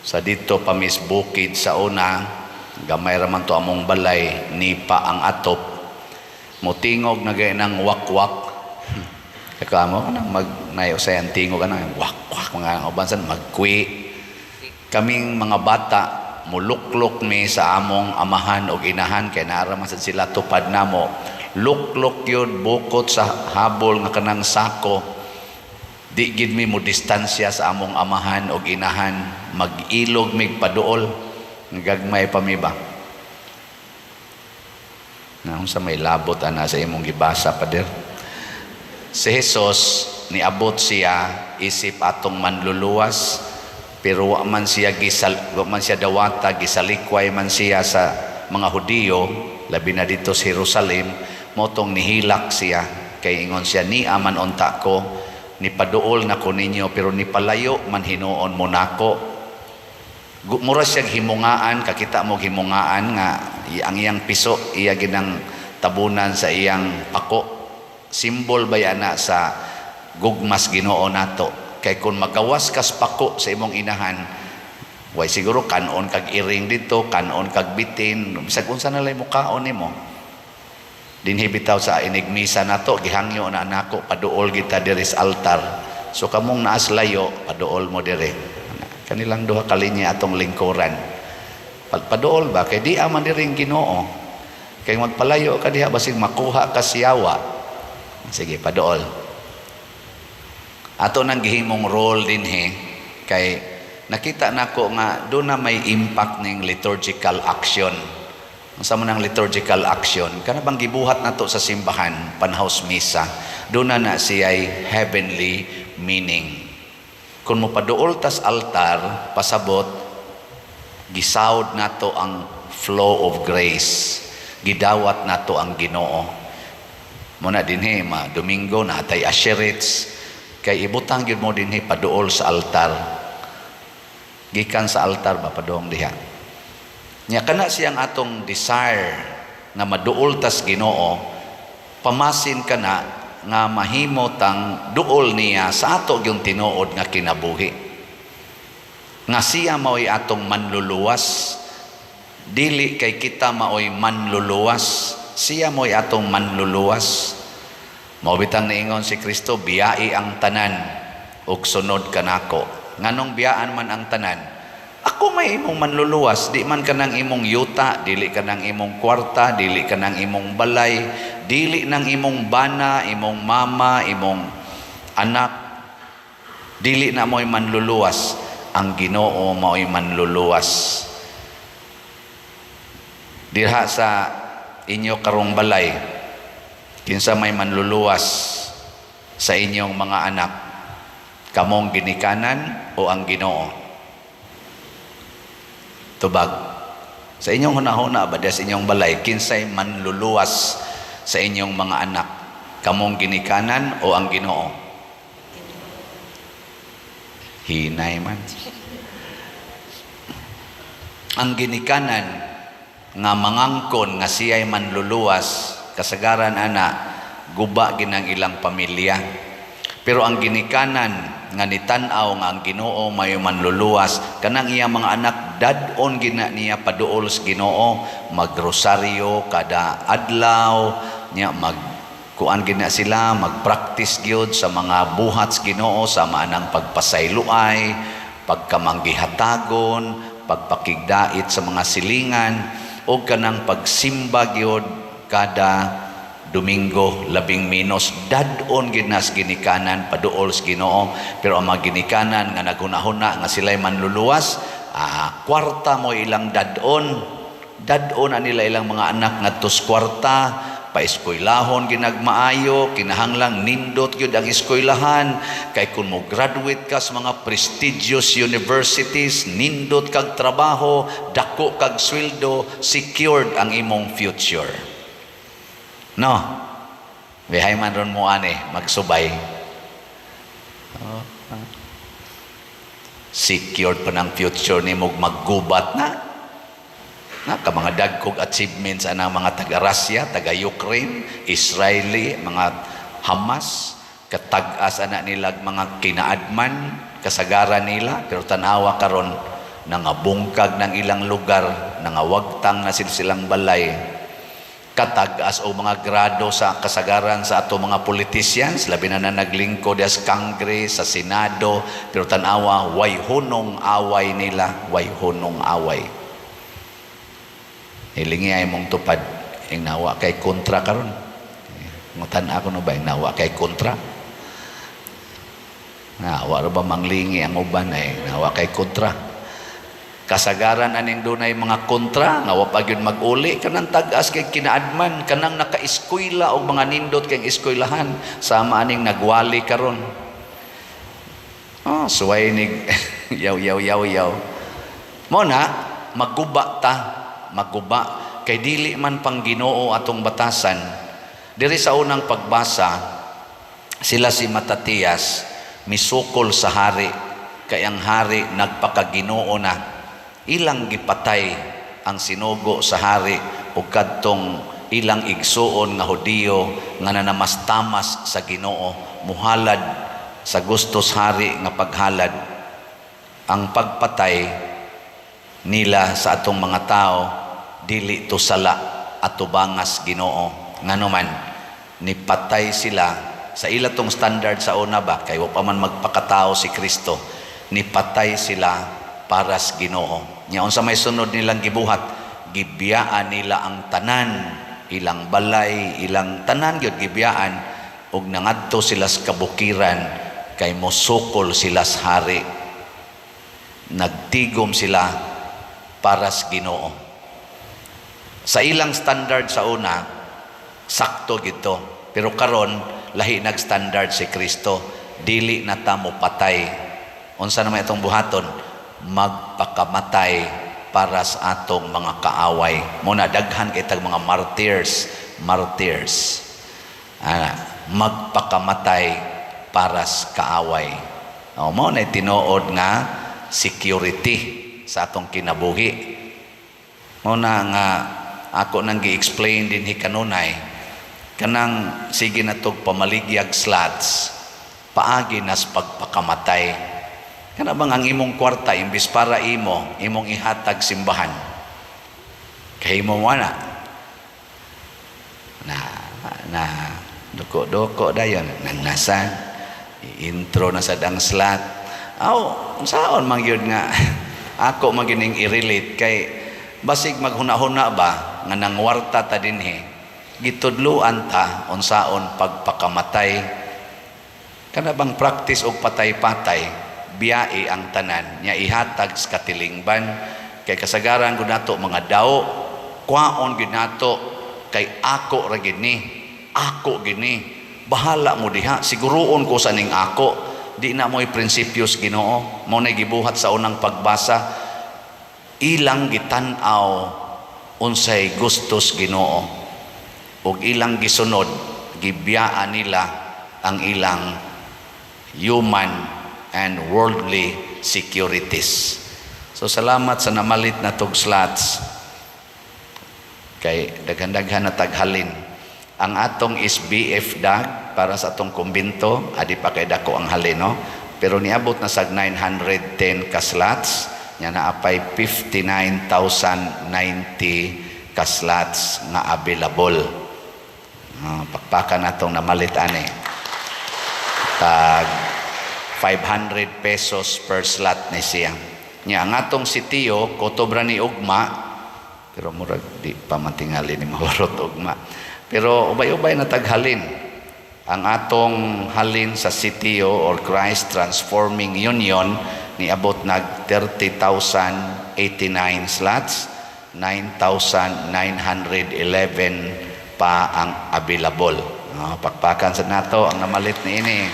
Sa dito pa mis bukid sa una, gamay ra man to among balay, nipa ang atop. Mutingog na gay ng wakwak. Kamo kanang mag nayo sa tingog kanang wakwak, mga uban magkwi. Kaming mga bata muluklok mi sa among amahan og inahan kay naara man sad sila tupad namo. Luklok yun bukot sa habol nga kanang sako. Di gid mi mo distansya sa among amahan og inahan, mag-ilog mig paduol. Gagmay pa mi ba? Na unsa may labot ana sa imong gibasa, pader? Si Jesus niabot siya isip atong manluluwas, pero wa man siya dawata, gisalikway man siya sa mga Hudiyo, labi na dito sa Jerusalem. Motong nihilak siya kay ingon siya, "Nia man unta ko, nipaduol na ko ninyo, pero nipalayo man hinuon mo nako." Mura siya himungaan, kakita mo himungaan nga ang iyang piso iya ginang tabunan sa iyang pako. Simbol ba na sa gugmas Ginoo nato? Kay kung magawas kas pako sa imong inahan, way siguro kanon kag iring dito, kanon kag bitin, bisag unsa na lay mukaon nimo. Dinhi bitaw sa inigmisa nato, gihangyo na nako paduol kita diri sa altar. So kamong naas layo, paduol mo diri. Kanilang duha ka linya atong lingkuran. Paduol ba kay di man diri ang Ginoo. Kay magpalayo ka diha, basig makuha ka siyawa. Sige, paduol. Ato nang gihimong role dinhi kay nakita nako nga do na may impact ning liturgical action. Unsa man ang liturgical action? Kana bang gibuhat nato sa simbahan, panhaus misa, do na na siya'y heavenly meaning. Kung mopaduol tas altar, pasabot, gisawd nato ang flow of grace. Gidawat nato ang Ginoo. Muna dinhi ma Domingo na atay usherettes kay ibutang gyud mo dinhi paduol sa altar. Gikan sa altar ba, padung diha. Nya kana siyang atong desire nga maduol tas Ginoo, pamasin kana nga mahimo tang duol niya sa ato yung tinuod nga kinabuhi. Nga siya mao'y atong manluluwas, dili kay kita mao'y manluluwas, siya mao'y atong manluluwas. Mao bitang niingon si Kristo, "Biyai ang tanan ug sunod kanako." Nganong biyaan man ang tanan? Ako may imong manluluwas, di man kanang imong yuta, dili kanang imong kwarta, dili kanang imong balay, dili nang imong bana, imong mama, imong anak. Dili na mo'y manluluwas. Ang Ginoo mao'y manluluwas. Diha sa inyo karong balay, kinsa may manluluwas sa inyong mga anak? Kamong ginikanan o ang Ginoo? Tubag. Sa inyong hunahuna ba, sa inyong balay, kinsay manluluwas sa inyong mga anak? Kamong ginikanan o ang Ginoo? Hinay man. Ang ginikanan nga mangangkon nga siya'y manluluwas, kasagaran ana, guba ginang ilang pamilya. Pero ang ginikanan nga nitan-aw nga ang Ginoo may manluluwas, kanang iya mga anak dad-on gina niya paduol sa Ginoo, magrosaryo kada adlaw, nya mag kuan gina sila, magpractice gyud sa mga buhat sa Ginoo sama anang pagpasayloay, pagkamanggihatagon, pagpakigdait sa mga silingan o kanang pagsimba gyud kada Domingo labing minos. Dad-on gid nas ginikanan paduol sa Ginoo. Pero ang mga ginikanan nga naghunahuna nga sila'y manluluwas, kwarta mo ilang dad-on. Dad-on na nila ilang mga anak ngadto sa kwarta, paeskwelahon ginagmaayo, kinahanglang nindot gyud ang eskwelahan kay kung mo graduate ka sa mga prestigious universities, nindot kag trabaho, dako kag sweldo, secured ang imong future. No? Bihay man ron mo ani magsubay. Oh, ah. Secured pa ng future nimo, maggubat na. Na ka mga dagkog achievements anang mga taga Russia, taga Ukraine, Israeli, mga Hamas, katag-as ana nila mga kinaadman, kasagaran nila, pero tanawa karon Nangabungkag ng ilang lugar, nangawagtang na silsilang balay, katag-as o mga grado sa kasagaran sa ato mga politicians, labi na na naglingkod as Congress, sa Senado, pero tan-awa, way hunong away nila, way hunong away. Hilingi ay mong tupad, ing nawa kay kontra karon. Ngutan ako no ba, ing nawa kay kontra? Na, wa ra ba manglingi ang uban ay nawa kay kontra? Kasagaran aning dunay mga kontra nga wa pa gyud mag-uli, kanang tag-as kay kinaadman, kanang naka-eskwela og mga nindot kay eskwelahan, sama aning nagwali karon. Oh, suway ni yaw yaw yaw yaw. Mo na maguba ta, maguba kay dili man pang Ginoo atong batasan. Diri sa unang pagbasa, sila si Matatias misukol sa hari kay ang hari nagpakaginoo na. Ilang gipatay ang sinugo sa hari ug kadtong ilang igsuon nga Hudiyo nga nanamastamas sa Ginoo, muhalad sa gustos hari nga paghalad. Ang pagpatay nila sa atong mga tao dili to sala atubangas Ginoo, ngano man nipatay sila sa ila tong standard sa una ba, kay wa pa man magpakatao si Kristo. Nipatay sila para sa Ginoo. Nya unsa may sunod nilang gibuhat? Gibiyaan nila ang tanan, ilang balay, ilang tanan gyud gibiyaan ug nangadto sila sa kabukiran kay mosukol sila sa hari. Nagtigom sila para sa Ginoo. Sa ilang standard sa una, sakto gito. Pero karon lahi nag-standard si Kristo, dili na ta mo patay. Unsa naman itong buhaton? Magpakamatay para sa atong mga kaaway. Muna daghan kay tag mga martyrs, martyrs. Ana, magpakamatay para sa kaaway. O, mao na tinuod nga security sa atong kinabuhi. Mao na nga ako nang gi-explain din hi kanunay, kanang sige na tog pamaligyag slots, paagi nas pagpakamatay. Kana bang ang imong kwarta imbis para imo, imong ihatag simbahan? Kay mo na na na duko-duko dayon nagnasan intro na sad ang slot. Aw, saon man gyud nga ako magining i-relate kay basig maghuna-huna ba nga nangwarta ta dinhi, gitudluan ta unsaon pagpakamatay. Kana bang practice og patay-patay, biyai ang tanan nya ihatag sa katilingban, kay kasagaran gud nato mga daw kwaon gid nato kay ako ra gid ni, ako gid ni, bahala mo diha, siguruon ko sa ning ako. Di na mo'y prinsipyos Ginoo. Mo na gibuhat sa unang pagbasa, ilang gitan-aw unsay gustos Ginoo ug ilang gisunod. Gibiyaan nila ang ilang human and worldly securities. So salamat sa namalit na tog slots kay daghan-daghan na taghalin. Ang atong SBF dag para sa atong kumbinto, adi pa kay dako ang halin, no? Pero niabot na sag 910 ka slots, nya naapay 59,090 ka slots nga available. Pakpakan natong namalit ani. Tag 500 pesos per slot ni siya. Nya ang atong sitiyo, kotobra ni ugma, pero murag di pa matingali ni mahurot ugma. Pero ubay-ubay na taghalin. Ang atong halin sa sitiyo or Christ Transforming Union niabot nag 30,089 slots, 9,911 pa ang available. No, pakpakan sa nato ang namalit ni ini.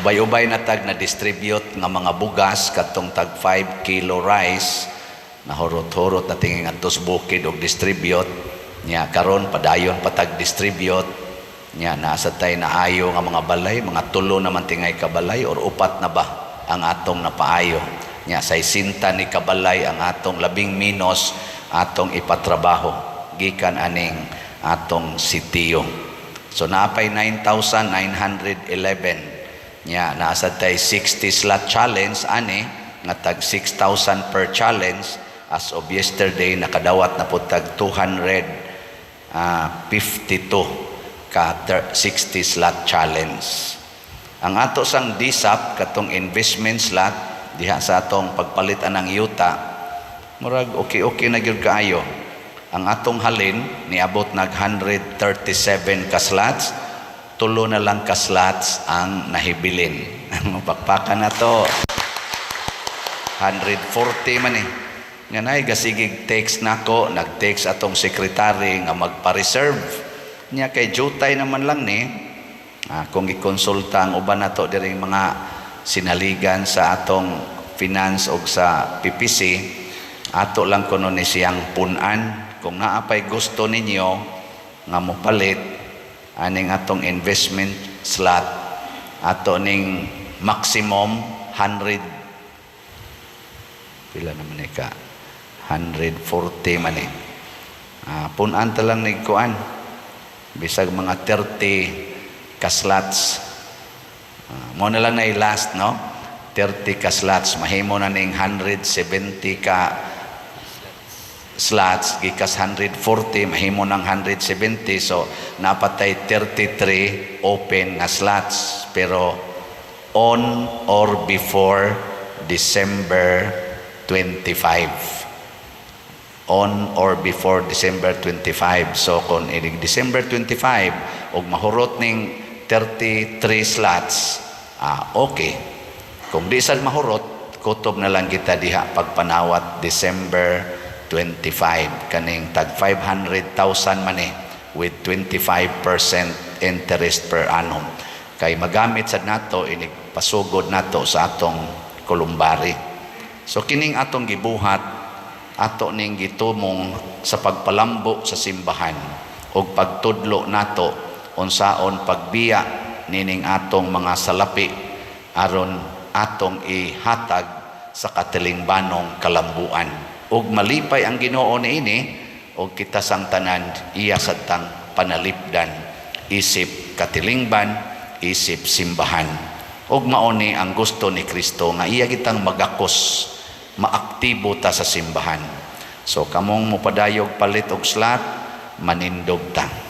Ubay-ubay na tag na distribute nga mga bugas, katong tag 5 kilo rice, nahurot-hurot na tingin ngadto sa bukid og distribute nya. Karon padayon pa tag distribute nya. Nasa tay naayo nga mga balay, mga tulo naman tingay ka balay or upat na ba ang atong napaayo nya. Say-sinta ni kabalay ang atong labing minos atong ipatrabaho gikan aning atong sitiyo. So naapay 9,911 nya. Nasa tay 60 slot challenge ani. nga tag 6,000 per challenge. As of yesterday, nakadawat na po tag 252 ka 60 slot challenge. Ang ato sang DSAP, katong investment slot diha sa atong pagpalit anang yuta, murag okay-okay na gyud kaayo. Ang atong halin niabot nag 137 ka slots, tulo na lang ka slots ang nahibilin. Mapakpakan na to. 140 man eh. Nga nay gasigig text nako, nag-text atong secretary nga magpa-reserve. Nya kay jutay naman lang ni. Kung gikonsulta ang uban nato diri, mga sinaligan sa atong finance og sa PPC, ato lang kuno ni siyang punan. Kung naa pay gusto ninyo nga mopalit aning atong investment slot, ato ning maximum 100, pila naman ni ka, 140 man eh. Punan ta lang ni kuan, bisag mga 30 ka slots. Mo na lang na last, no, 30 ka slots, mahimo na ning 170 ka slots. Gikas 140, mahimo ng 170, so napatay 33 open nga slots, pero on or before December 25, on or before December 25. So kung inig December 25 og mahurot ning 33 slots, okay. Kung di sad mahurot, kutob na lang kita diha pagpanawat December 25, kaning tag 500,000 man eh with 25% interest per annum. Kay magamit sad nato inig pasugod nato sa atong columbary. So kining atong gibuhat, ato ning gitumong sa pagpalambo sa simbahan ug pagtudlo nato unsaon pagbiya nining atong mga salapi aron atong ihatag sa katilingbanong kalambuan, ug malipay ang Ginoo niini ug kita sang tanan iya sadtang panalipdan isip katilingban, isip simbahan. Ug mao ni ang gusto ni Kristo nga iya kitang magakos, maaktibo ta sa simbahan. So kamong mopadayog palit og slot, manindog ta.